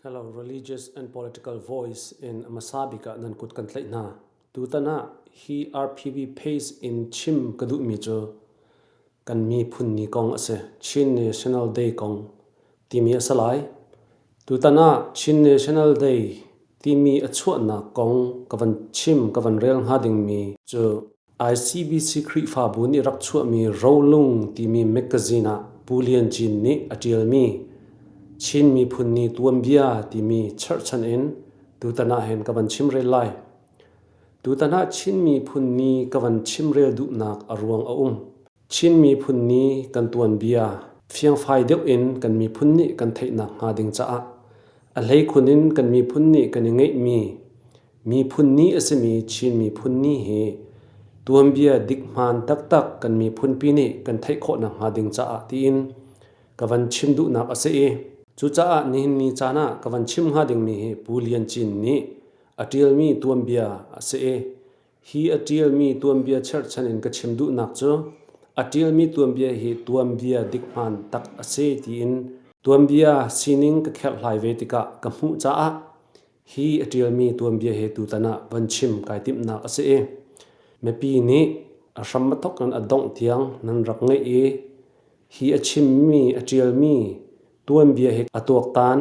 Hello, Religious and Political Voice in hmasa bik ah nan kut kan tlaih hna. Tutan ah hi RPV page in chim ka duhmi cu kan miphun ni kong a si. Chin National Day kong timi a si lai. Tutan ah Chin National Day timi a chuahnak kong ka van chim, ka van rel hnga dingmi cu ICBC Khrihfabu nih rak chuahmi Rolung timi mekazin ah Pu Lian Cin nih a ṭialmi Chin Miphun Ni Tuanbia timi cherhchan in tutan ah hin ka van chimrel lai. Tutan ah Chin Miphun Ni ka van chimrel duhnak a ruang a um. Chin Miphun Ni kan tuanbia fiangfai deuh in kan miphun nih kan theihnak hnga ding caah a hleikhun in kan miphun nih kan i ngeihmi Miphun Ni a simi Chin Miphun Ni hi tuanbia dikhmaan taktak kan miphunpi nih kan theih khawh nakhnga ding caah tiin ka van chim duhnak a si i cucaah nihin ni caan ah ka van chim hnga dingmi hi Pu Lian Cin nih a ṭialmi tuanbia a si i hi a ṭialmi tuanbia cherhchan in ka chim duhnak cu a ṭialmi tuanbia hi tuanbia dikhmaan tak a si tiin tuanbia sining ka kherhhlai ve tikah ka hmuh caah Hi a ṭialmi tuanbia he tutan ah van chim kai timhnak a si i mipi nih a hram a thawk in a dongh tiang nan rak ngaih i hi a chimmi a ṭialmi tuanbia hi a tuaktan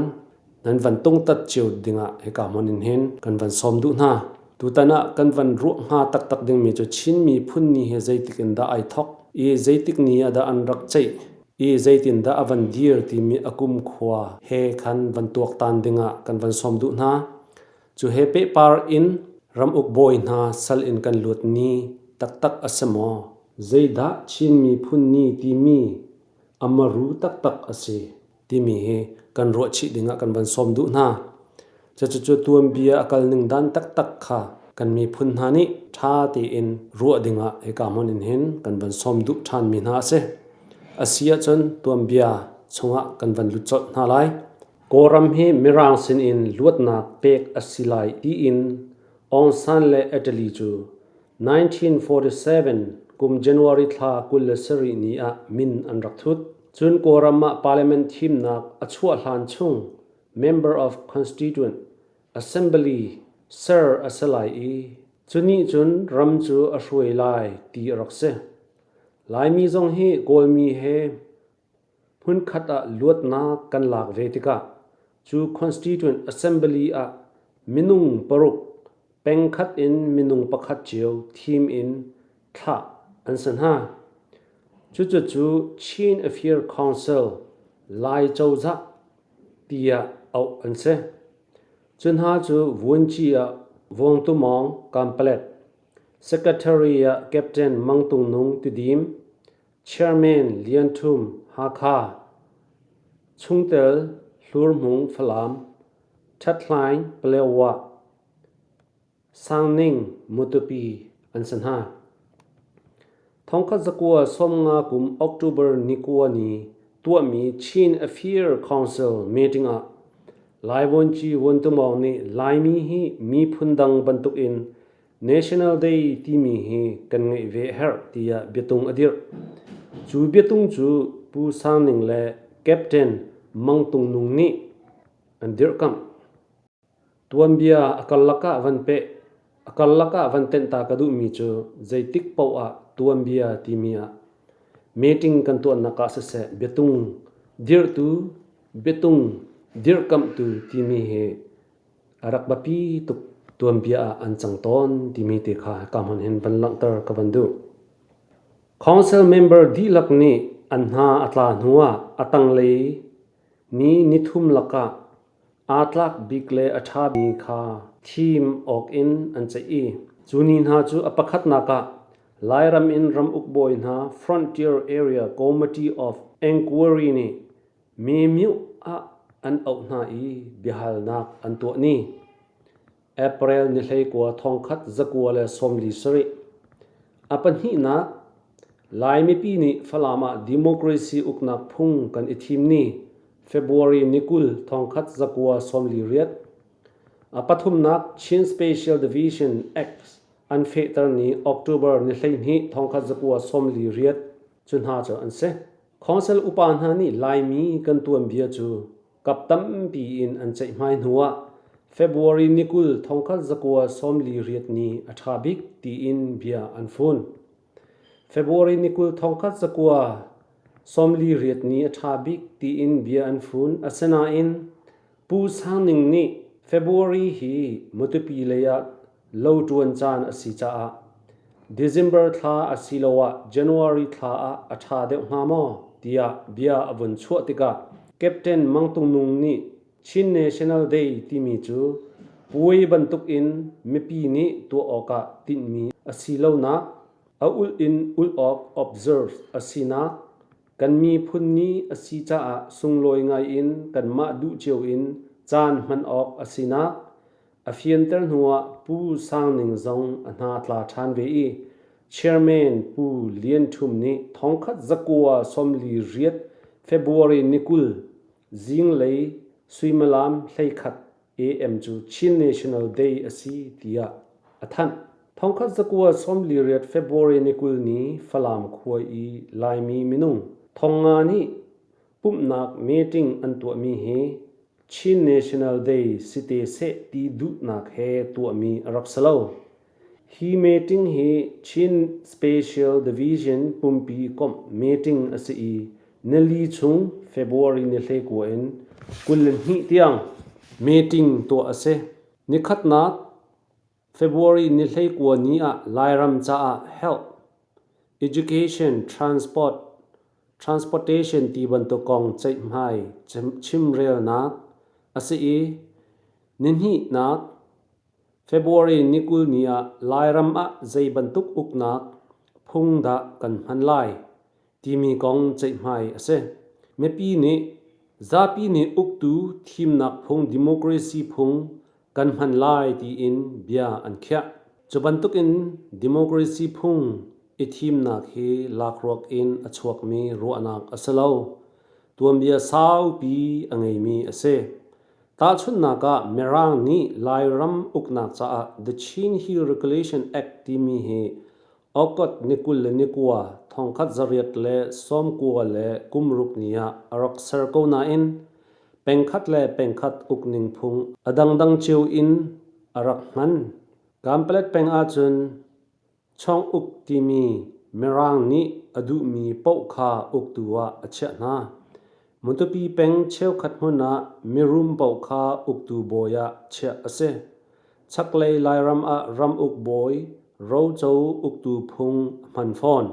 nan van tungtat cio dingah hika hmun in hin kan van sawm duh hna. Tutan ah kan van ruah hnga taktak dingmi cu Chin miphun ni hi zeitik in dah ai thawk i zeitik ni ah dah an rak ceih i zeitindah a van dir timi a kumkhua he khan van tuaktan dingah kan van sawm duh hna. Cu he pehpar in ramuk bawi hna sal in kan luat ni taktak a si maw? Zeidah Chin miphun ni timi a maru taktak a si timi hi kan ruah chih dingah kan van sawm duh hna. Cucu tuanbia a kal ning dan taktak kha kan miphun hna nih ṭha tein ruah dingah hika hmun in hin kan van sawm duh ṭhanmi hna a si. A si ahcun tuanbia chungah kan van lut colh hna lai. Kawlram hi Mirang sinin luatnak pek a si lai tiin Aung San le Italy cu 1947 kum January thla 27 ni ah min an rak thut. Cun Kawlram ah parliament thimnak a chuah hlan chung Member of Constituent Assembly ser a si lai i cu nih cun ram cu a hruai lai ti a rak si. Laimi zong hi Kawlmi he hmunkhat ah luatnak kan lak ve tikah cu Constituent Assembly ah minung paruk pengkhat in minung pakhat cio thim in thlah an si hna. Cucu Chin Affair Council Lai cozah tiah auh an si. Cu hna cu Vuanci ah Vawng Tu Mawng Kanpalet, Secretary ah Captain Mang Tung Nung Tidim, Chairman Lian Thum Hakha, chungtel Hlur Hmung Falam, Ṭhat Hlaing Palewa, Sangning Matupi an si hna. 1950 kum October ni kua ni tuahmi Chin Affair Council meeting ah Lai Vuanci Vuan Tu Mawng nih Laimi hi miphun dang bantukin National Day timi hi kan ngeih ve a herh tiah biatung a dirh. Cu biatung cu Pu Sang Ning le Captain Mang Tung Nung nih an dirhkamh. Tuanbia a karlak ah van peh, a karlak ah van tenh ta ka duhmi cu zeitik paoh ah tuanbia timi ah meeting kan tuahnak ah siseh biatung dirhtu, biatung dirhkamhtu timi hi a rak biapi tuk tuanbia ah an cang tawn timi te kha hika hmun hin van langhter ka van duh. Council member dihlak nih an hna a tla hnu ah a tanglei ni nithum lakah Aa tlak bik le a ṭha mi kha thim awkin an ceih i cu ni hna cu a pakhatnak ah Lairam in ramuk bawi hna Frontier Area Committee of Enquiry nih Memyuh ah an auh hna i biahalnak an tuah ni April ni 19 1947. A pahnihnak, Lai mipi nih Falam ah democracy uknak phung kan i thim ni February ni 20 1948. A pathumnak, Chin Special Division Act an fehter ni October ni 12 1948 cu hna cu an si. Council upa hna nih Laimi kan tuanbia cu. Kap tampi in an ceihmai hnuah February ni 20 1948 ni a ṭha bik tiin bia an fun. February ni 20 1948 ni a ṭha bik tiin bia an fun. Asinain Pu Sang Ning nih February hi Matupi lei ah lo ṭuan caan a si caah December thla asiloah January thla ah a ṭha deuh hnga maw tiah bia a vun chuah tikah Captain Mang Tung Nung nih Chin National Day timi cu puai bantukin mipi nih tuah awkah tinhmi a si lonak, a ulh in ulh awk observe a sinak, Kan miphun ni a si caah sunglawi ngaiin kanmah duh cio in caan hman awk a sinak a fianter hnuah Pu Sang Ning zong a hna tla ṭhan ve i Chairman Pu Lian Ṭhum nih 1948 February ni 20 zinglei suimilam 11 AM cu Chin National Day a si tiah a thanh. 1948 February ni 20 ni Falam khua i Laimi minung 5,000 nih pumhnak meeting an tuahmi hi Chin National Day si te seh ti duhnak he tuahmi a rak si lo. Hi meeting hi Chin Special Division pumpi komh meeting a si i nili chung February ni 19 in 22 tiang meeting tuah a si. Nikhatnak February ni 19 ni ah Lairam caah Health, Education, Transport, Transportation ti bantuk kong ceihmai chimrelnak a si i nihnihnak February ni 20 ni ah Lairam ah zei bantuk uknak phung dah kan hman lai timi kong ceihmai a si. Mipi nih zapi nih uktu thimnak phung democracy phung kan hman lai tiin bia an khiah. Cu bantukin democracy phung i thimnak hi lakhruak in a chuakmi ruahnak a si lo. Tuanbia saupi a ngeimi a si. Tahchunhnak ah Mirang nih Lairam uknak caah The Chin Hill Regulation Act timi hi August ni 29, 1996 ni ah a rak ser ko nain pengkhat le pengkhat ukning phung a dangdang cio in a rak hman. Kanpalet peng ahcun Chawnguk timi Mirang nih a duhmi paoh kha uktu ah a chiah hna. Matupi peng cheukhat hmun ah mirum paoh kha uktu bawi ah chiah a si. Chaklei Lairam ah ramuk bawi roco uktu phung a hman fawn.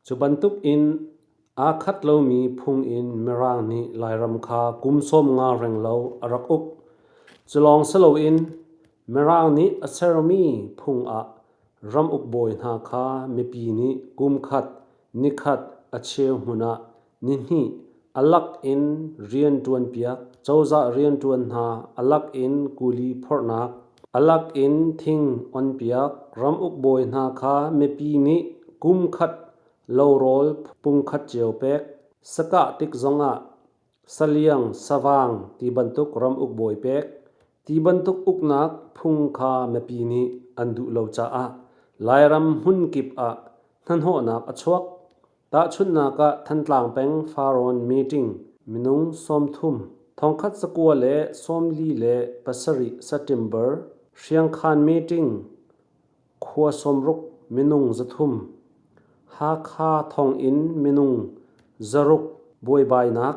Cu bantuk in aa khat lomi phung in Mirang nih Lairam kha kum 50 renglo a rak uk. Cu lawng si loin Mirang nih a sermi phung ah Ramuk bawi hna kha mipi nih kum khat, nikhat a cheu hmun ah nihnih a lak in rian ṭuanpiak, cozah rianṭuan hna a lak in kuli phorhnak, a lak in thing onpiak, ramuk bawi hna kha mipi nih kum khat lorawl pungkhat cio pek, sakah tik zongah Saliang, savang ti bantuk ramuk bawi pek ti bantuk uknak phung kha mipi nih an duh lo caah Lairam hmunkip ah hnahnawhnak a chuak. Tahchunhnak ah Thantlang peng Farrawn meeting minung 30, 1947 September Hriangkhan meeting khua 60 minung 300, Hakha thonginn minung 600 buaibainak,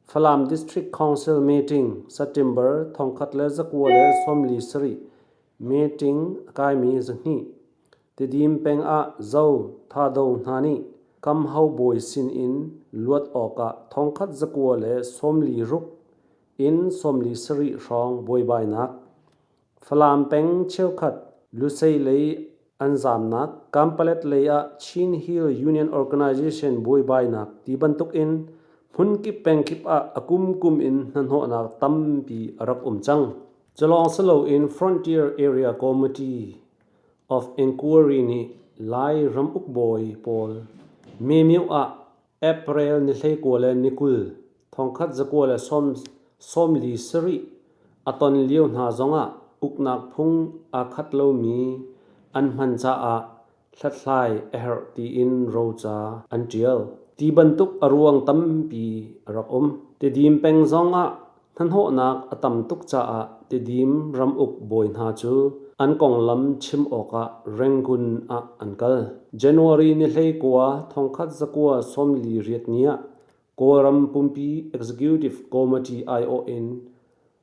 Falam District Council meeting September 1947 meeting a kaimi 200, Tidim peng ah Zo Thado hna nih Kamho bawi sin in luat awkah 1946 in 47 hrawng buaibainak, Falam peng cheukhat Lusei lei an zaamnak, Kanpalet lei ah Chin Hill Union Organization buaibainak ti bantuk in hmunkip pengkip ah a kumkum in hnahnawhnak tampi a rak um cang. Cu lawng si loin Frontier Area Committee of Inquiry nih Lai ramuk bawi pawl Memyo ah April ni 19 le ni 20, 1947 a ton lio hna zongah uknak phung aa khat lomi an hman caah hlathlai a herh tiin roca an ṭial. Ti bantuk a ruang tampi a rak um. Tidim peng zongah. Hnahnawhnak a tam tuk caah Tidim ramuk bawi hna cu an konglam chim awkah Rangoon ah an kal. January ni 19, 1948 ni ah Kawlram pumpi Executive Committee aiawh in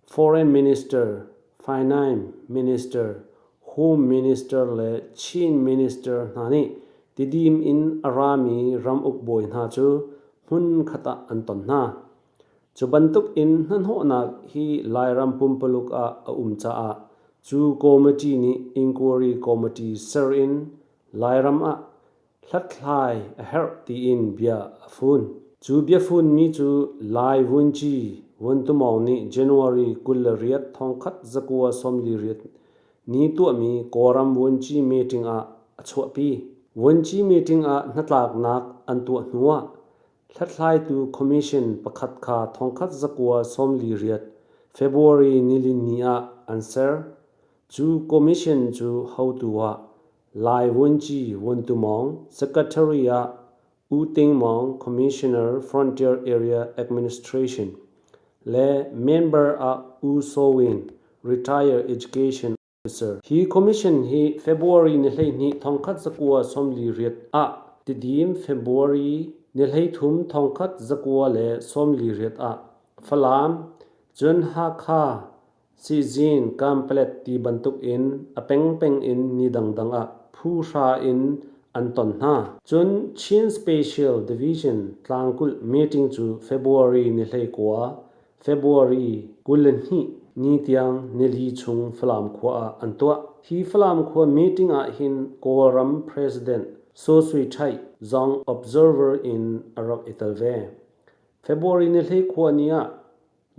Foreign Minister, Finance Minister, Home Minister le Chin Minister hna nih Tidim in a rami ramuk bawi hna cu hmunkhat ah an ton hna. Cu bantuk in hnahnawhnak hi Lairam pumpaluk ah a um caah cu committee nih inquiry committee ser in Lairam ah hlathlai a herh tiin bia a fun. Cu biafunmi cu Lai Vunci Vuntumawng nih January 28 1948 ni tuahmi Kawlram Vunci meeting ah a chuahpi. Vunci meeting ah hnatlaknak an tuah hnuah Hlathlaitu commission pakhat kha 1948 February nilini ah an ser. Cu commission cu hotu ah Lai Vunci Vuntu Mawng, Secretary ah U Ting Mawng, Commissioner Frontier Area Administration le member ah U Saw Win, Retired Education Hi commission hi February ni 12 1948 ah Tidim February ni 13 1948 ah Falam, cun Hakha, Sizin, Kanpalet ti bantuk in a pengpeng in ni dangdang ah phu hra in an ton hna. Cun Chin Special Division tlangkulh meeting cu February ni 19 February 22 ni tiang nili chung Falam khua ah an tuah. Hi Falam khua meeting ah hin Kawlram President Saw Sui Htay zong observer in a rak i tel ve. February ni 12 ni ah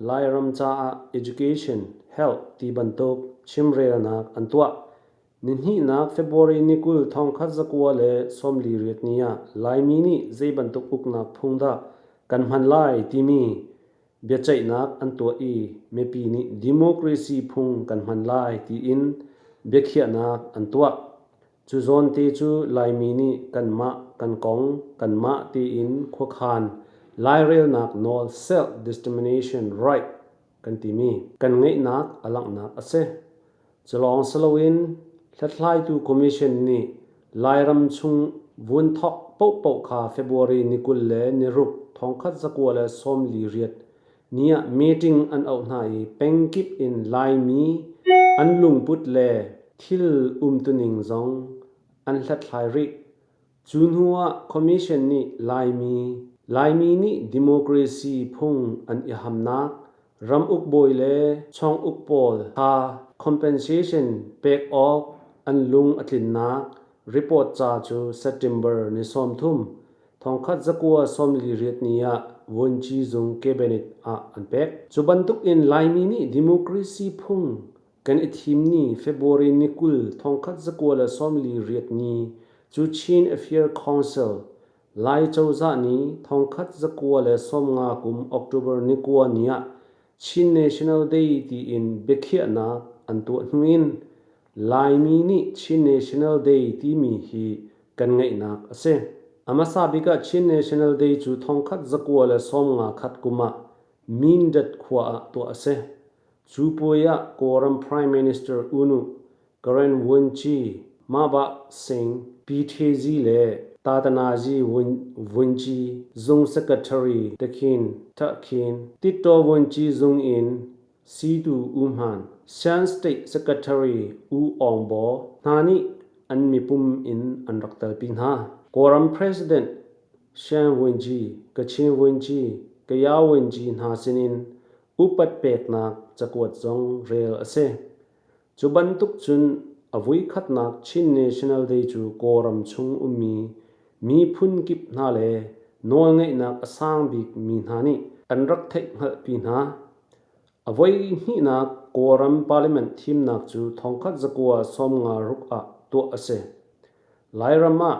Lairam caah education, health ti bantuk chimrelnak an tuah. Nihnihnak February ni 20 1948 ni ah Laimi nih zei bantuk uknak phung dah kan hman lai timi biaceihnak an tuah i mipi nih democracy phung kan hman lai tiin biakhiahnak an tuah. Cu zawnte cu Laimi nih kanmah kan kong kanmah tein khuakhan lairelnak nawl self-determination right kan timi kan ngeihnak a langhnak a si. Cu lawng si loin hlathlaitu commission nih Lairam chung vunthok paohpaoh kha February ni 26 1948 ni ah meeting an auh hna i pengkip in Laimi an lungput le thil umtuning zong an hlathlai rih. Cu hnu ah Commission nih Laimi Laimi nih democracy phung an i hamnak, ramuk bawi le chawnguk pawl kha compensation pek awk an lung a tlinnak report ca cu September ni 30, 1948 ni ah Vunci Zung Cabinet ah an pek. Cu bantuk in Laimi nih democracy phung Kan i thim ni February ni 20 1948 ni cu Chin Affair Council, Lai cozah nih 1950 kum October ni 9 ni ah Chin National Day tiin biakhiahnak an tuah hnu in Laimi nih Chin National Day timi hi kan ngeihnak a si. A hmasa bik ah Chin National Day cu 1951 kum ah Mindat khua ah tuah a si. Cu puai ah Kawlram Prime Minister U Nu, Karen Vunci, Mah Sing, Pi Htwe Zi le Tatanazi Vunci zung Secretary Takhin Thakhin, Tittaw Vunci zung in Situ U Hman, Shan State Secretary U Aung Bo hna nih an mipum in an rak telpi hna. Kawlram President Shan Vunci, Kachin Vunci, Kaya Vunci hna sinin Upat peknak cakuat zong rel a si. Cu bantuk cun a voikhatnak Chin National Day cu Kawlram chung ummi miphun kip hna le nawlngeihnak a sang bik mi hna nih an rak theihhngalhpi hna. A voihnihnak Kawlram Parliament thimnak cu 1956 ah tuah a si. Lairam ah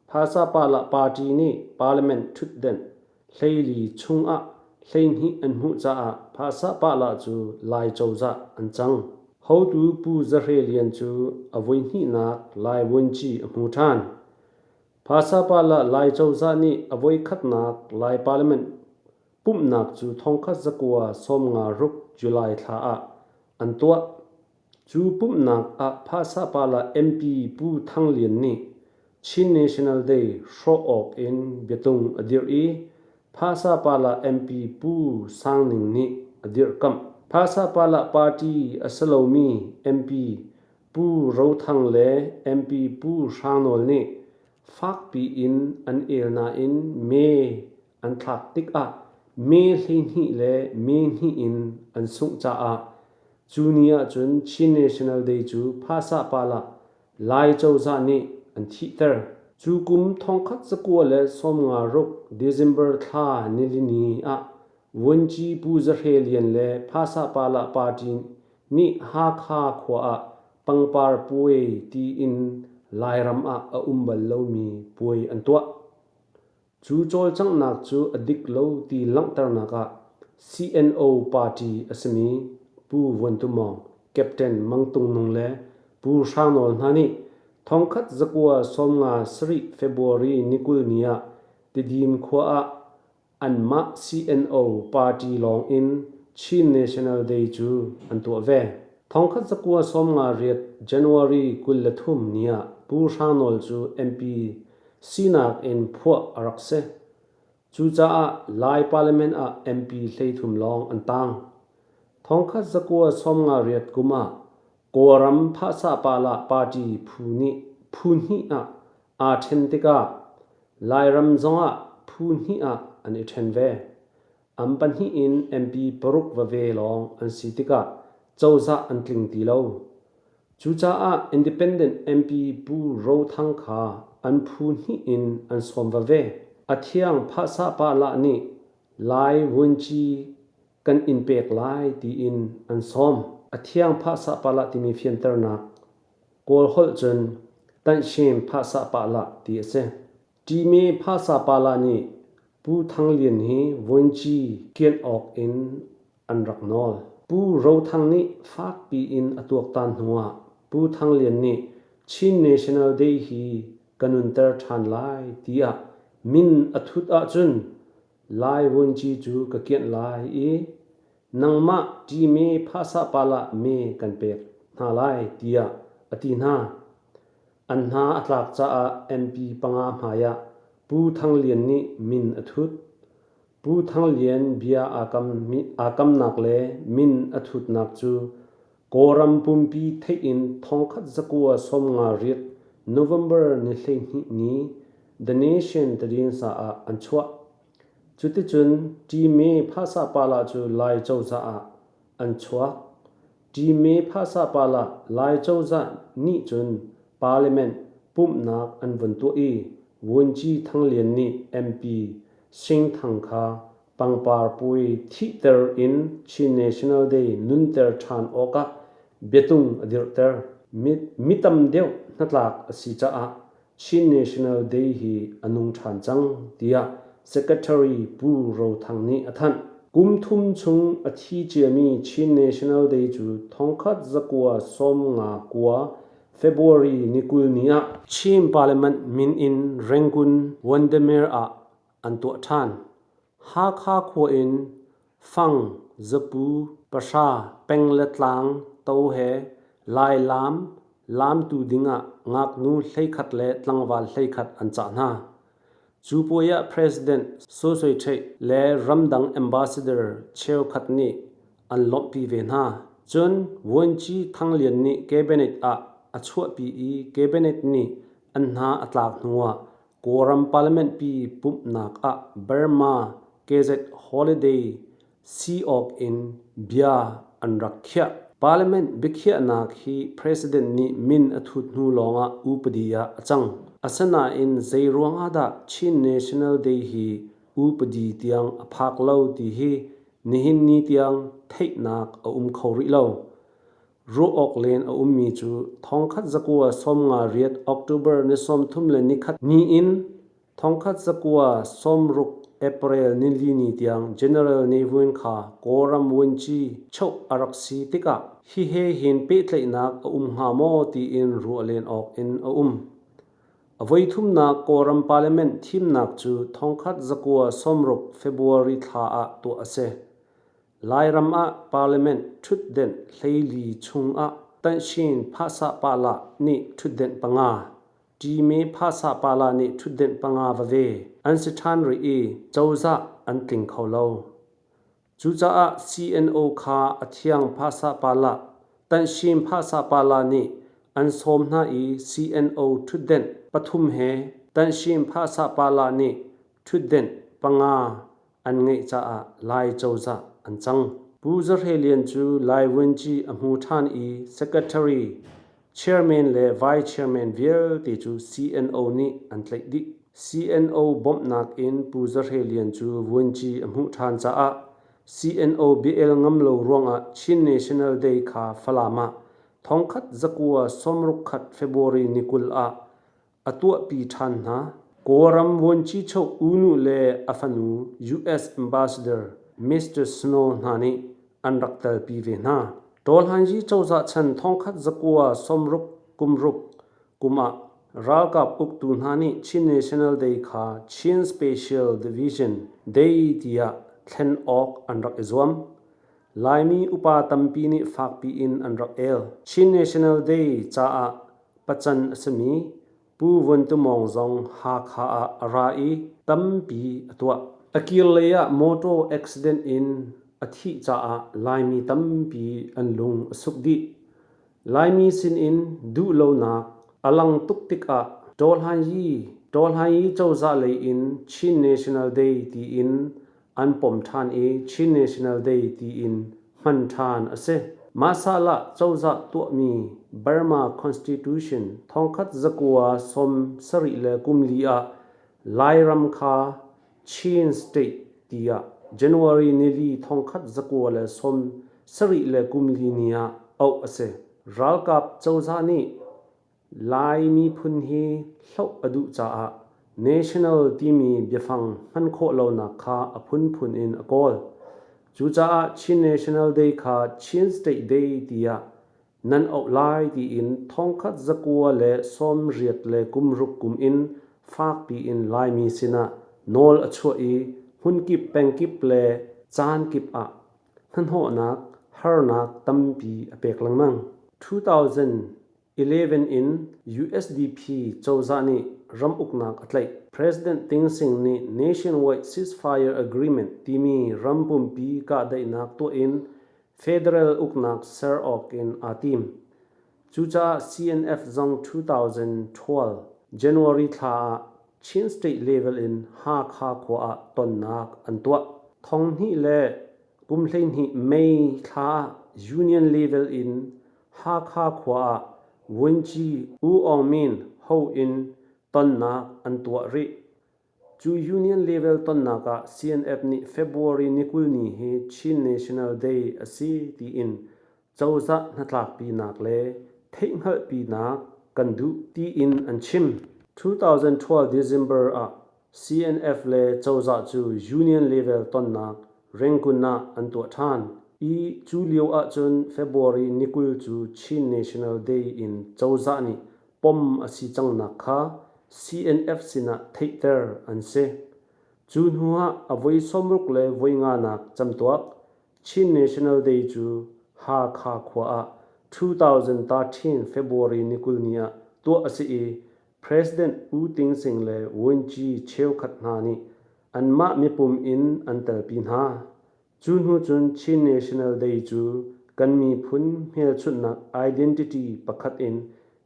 Phasapala Party nih Parliament ṭhutdenh 14 chungah 12 an hmuh caah Phasapala cu Lai cozah an cang. Hotu Pu Za Hre Lian cu a voihnihnak Lai Vuanci a hmu ṭhan. Phasapala Lai cozah nih a voikhatnak Lai Parliament. Pumhnak cu 1956 July thla ah an tuah. Cu pumhnak ah Phasapala MP Pu Thang Lian nih Chin National Day hrawh awk in biatung a dirh i Phasapala MP Pu Sang Ning nih a dirhkamh. Phasapala party a si lomi MP Pu Ro Thang le MP Pu Hrang Nawl nih fakpi in an el nain mee an thlak tikah mee 12 le mee hnih in an sungh caah cu ni ahcun Chin National Day cu Phasapala Lai cozah nih an thihter. Cu kum 1956 December thla nilini ah Vuanci Pu Za Hre Lian le Phasapala Party nih Hakha khua ah pangpar puai tiin Lairam ah a um bal lomi puai an tuah. Cu cawlcanghnak cu a dik lo ti langhternak ah CNO party a simi Pu Vuan Tu Mawng, Captain Mang Tung Nung le Pu Hrang Nawl hna nih 1957 February ni 20 ni ah Tidim khua ah anmah CNO party lawng in Chin National Day cu an tuah ve. 1958 January 23 ni ah Pu Hrang Nawl cu MP sinak in phuah a rak si. Cucaah Lai Parliament ah MP 33 lawng an tang. 1958 kum ah Kawlram Phahsahpahlah party phu nih phu hnih ah aa ṭhen tikah Lairam zongah phu hnih ah an i ṭhen ve. An pahnih in MP paruk vave lawng an si tikah cozah an tling ti lo. Cucaah Independent MP Pu Ro Thang kha an phu hnih in an sawm vave. A thiang Phahsahpahlah nih Lai Vuanci kan in pek lai tiin an sawm. A thiang Phahsahpahlah timi fianternak Kawl holh cun Tanhsem Phahsahpahlah ti a si. Ṭime Phahsahpahlah nih Pu Thang Lian hi vuanci kianh awk in an rak nawl. Pu Ro Thang nih fakpi in a tuaktan hnuah Pu Thang Lian nih Chin National Day hi ka nunter ṭhan lai tiah min a thut ahcun Lai vuanci cu ka kianh lai i nangmah ṭime phahsahpahlah me kan pek hna lai tiah a ti hna. An hna a tlak caah MP panga hmaiah Pu Thang Lian nih min a thut. Pu Thang Lian bia aa kamnak le min a thutnak cu Kawlram pumpi theih in 1958 November ni 12 ni The Nation tadinsa ah an chuah. Cuticun Ṭime Phahsahpahlah cu Lai cozah ah an chuak. Ṭime Phahsahpahlah Lai cozah nih cun Parliament pumhnak an vun tuah i Vuanci Thang Lian nih MP Sing Thang kha pangpar puai thihter in Chin National Day nunter ṭhan awkah biatung a dirhter. Mi tam deuh hnatlak a si caah Chin National Day hi a nung ṭhan cang, tiah Secretary Pu Ro Thang nih a thanh. Kum thum chung a thi ciami Chin National Day cu 1959 February ni 20 ni ah Chin Parliament min in Rangoon Wandemere ah an tuah ṭhan. Hakha khua in fang, zapu, pahra, peng le tlang to he Lai laam laamtu dingah ngaknu 11 le tlangval 11 an cah hna. Cu puai ah President Saw Sui Htweih le ramdang ambassador cheukhat nih an lawmhpi ve hna. Cun Vuanci Thang Lian nih cabinet ah a chuahpi i cabinet nih an hna a tlak hnuah Kawlram Parliament pi pumhnak ah Burma KZ Holiday si awk in bia an rak khiah. Parliament biakhiahnak hi President nih min a thut hnu lawngah upadi ah a cang. Asinain zei ruangah dah Chin National Day hi upadi tiang a phak lo ti hi nihin ni tiang theihnak a um kho rih lo. Ruah awk len a ummi cu 1958 October ni 31 ni in 1960 April nili ni tiang General Ne Win kha Kawlram Vuanci choh a rak si tikah hi he hin pehtlaihnak a um hnga maw tiin ruah len awk in a um. A voithumnak Kawlram Parliament thimnak cu 1960 February thla ah tuah a si. Lairam ah Parliament ṭhutdenh 14 chungah Tanshin Phahsahpahlah nih ṭhutdenh panga, Ṭime Phahsahpahlah nih ṭhutdenh panga vave an si ṭhan rih i cozah an tling kho lo. Cucaah CNO kha a thiang Phahsahpahlah, Tanhsim Phahsahpahlah nih an sawm hna i CNO ṭhutdenh pathum he Tanhsim Phahsahpahlah nih ṭhutdenh panga an ngeih caah Lai cozah an cang. Pu Za Hre Lian cu Lai Vuanci a hmu ṭhan i Secretary, Chairman le Vice Chairman vialte cu CNO nih an tlaih dih. CNO bawmhnak in Pu Za Hre Lian cu vuanci a hmuh ṭhan caah CNO bia-el ngam lo ruangah Chin National Day kha Falam ah 1961 February ni 20 ah a tuahpi ṭhan hna. Kawlram vuancichoh U Nu le a fanu US Ambassador Mr. Snow hna nih an rak telpi ve hna. Tawlhanzi cozah chan 1960 kum ruk kum ah ralkap uktu hna nih Chin National Day kha Chin Special Division Day tiah thlen awk an rak i zuam. Laimi upa tampi nih fakpi in an rak el. Chin National Day caah pacan a simi Pu Vun Tu Mawng zong Hakha ah a ra i tampi a tuah. A kirlei ah motor accident in a thih caah Laimi tampi an lung a suk dih. Laimi sinin duhlonak a lang tuk tikah Tawhlanyi cozah lei in Chin National Day tiin an pom ṭhan i Chin National Day tiin hman ṭhan a si. Mahsahlah cozah tuahmi Burma Constitution 1974 ah Lairam kha Chin State tiah January nili 1974 ni ah auh a si. Ralkap cozah nih Lai miphun hi hloh a duh caah national timi biafang hman khawh lonak kha a phunphun in a kawl. Cucaah Chin National Day kha Chin State Day tiah nan auh lai tiin 1986 kum in fakpi in Laimi sinah nawl a chuah i hmunkip pengkip le caan kip ah hnahnawhnak harnak tampi a pek lengmang. 2011 in USDP cozah nih ram uknak a tlaih. President Ting Sing nih Nationwide Ceasefire Agreement timi ram pumpi kahdaihnak tuah in Federal uknak ser awk in aa tim. Cucaah CNF zong 2012 January thla ah Chin State level in Hakha khua ah tonnak an tuah. Thonghnih le kum 12 May thla ah Union level in Hakha khua ah Vuanci U Aung Min ho in tonnak an tuah rih. Cu Union level tonnak ah CNF nih February ni 20 ni hi Chin National Day a si tiin cozah hnatlakpinak le theihhngalhpinak kan duh tiin an chim. 2012 December ah CNF le cozah cu Union level tonnak Rangoon ah an tuah ṭhan i cu lio ahcun February ni 20 cu Chin National Day in cozah nih pom a si cangnak kha CNF sinah theihter an si. Cu hnu ah a voi 60 le voi nganak camtuak Chin National Day cu Hakha khua ah 2013 February ni 20 ni ah tuah a si i President U Ting Sing le Vuanci cheukhat hna nih anmah mipum in an telpi hna. Cu hnu cun Chin National Day cu kan miphun hmelchunhnak identity pakhat in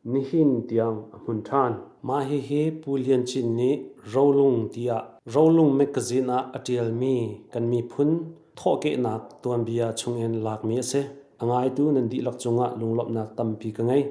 nihin tiang a hmun ṭhan. Mah hihi Pu Lian Cin nih Rolung tiah Rolung mekazin ah a ṭialmi kan miphun thawhkehnak tuanbia chungin lakmi a si. A ngaitu nan dihlak cungah lunglawmhnak tampi ka ngei.